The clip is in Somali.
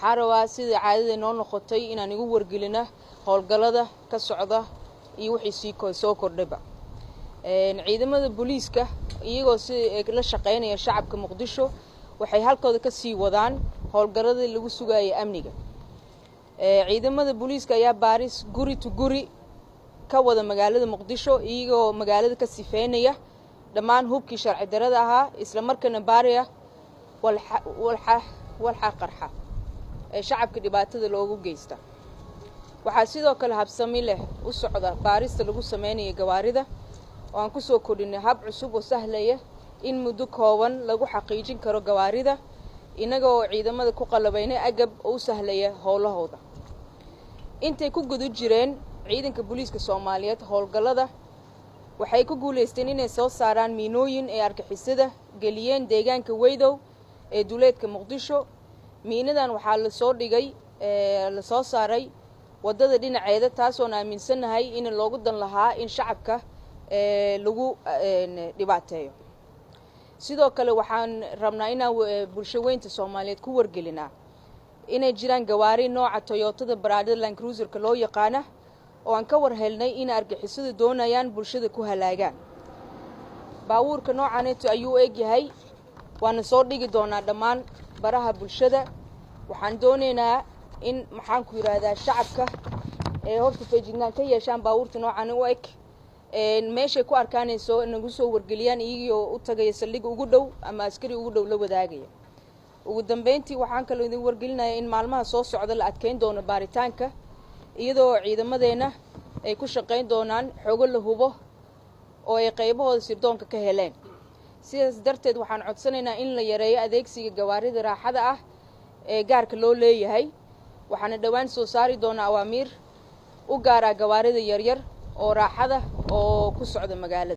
Waxaan rabaa, sida caadada noo noqotay, inaan igu wargelina howlgallada ka socda iyo wixii sii soo kordhayba. Ciidamada booliiska, iyagoo si la shaqeynaya shacabka Muqdisho, waxay halkooda ka sii wadaan howlgalladii lagu sugayay amniga. Ciidamada booliiska ayaa baaris guri to guri ka wada magaalada Muqdisho, iyagoo magaalada ka sifeynaya dhammaan hubkii sharci darada ahaa, isla markaana baaraya walxa qarxa ee shacabka dhibaatada loogu geysta. Waxaa sidoo kale habsami leh u socda baarista lagu sameynaya gawaarida, oo aan kusoo kordhinay hab cusub oo sahlaya in muddo kooban lagu xaqiijin karo gawaarida, innaga oo ciidamada ku qalabaynay agab oo u sahlaya howlahooda. Intay ku guda jireen ciidanka booliiska Soomaaliyeed howlgallada, waxay ku guulaysteen inay soo saaraan miinooyin ay argixisada geliyeen deegaanka Weydow ee duleedka Muqdisho. Miinadan waxaa lasoo dhigay, lasoo saaray waddada dhinaceeda, taasoon aaminsannahay in loogu dan lahaa in shacabka lagu dhibaateeyo. Sidoo kale, waxaan rabnaa inaan bulsho weynta Soomaaliyeed ku wargelinaa inay jiraan gawaari nooca Toyotada Prado Land Cruiserka loo yaqaana, oo aan ka war helnay in argixisadu doonayaan bulshada ku halaagaan. Baabuurka noocaneeto ayuu eg yahay, waana soo dhigi doonaa dhammaan baraha bulshada. Waxaan doonaynaa in, maxaan ku yidhaahdaa, shacabka ee horta feejignaan ka yeeshaan baabuurta noocan u eg. Meeshay ku arkaanayso nagu soo wargeliyaan, iyagoo u tagaya saldhigga ugu dhow ama askari ugu dhow la wadaagaya. Ugu dambeyntii, waxaan kaloo idin wargelinayaa in maalmaha soo socda la adkeyn doono baaritaanka, iyadoo ciidamadeenna ay ku shaqayn doonaan xogo la hubo oo ay qaybahooda sirdoonka ka heleen. Sidaas darteed, waxaan codsanaynaa in la yareeyo adeegsiga gawaarida raaxada ah ee gaarka loo leeyahay. Waxaana dhowaan soo saari doonaa awaamiir u gaaraa gawaarida yaryar oo raaxada oo ku socda magaalada.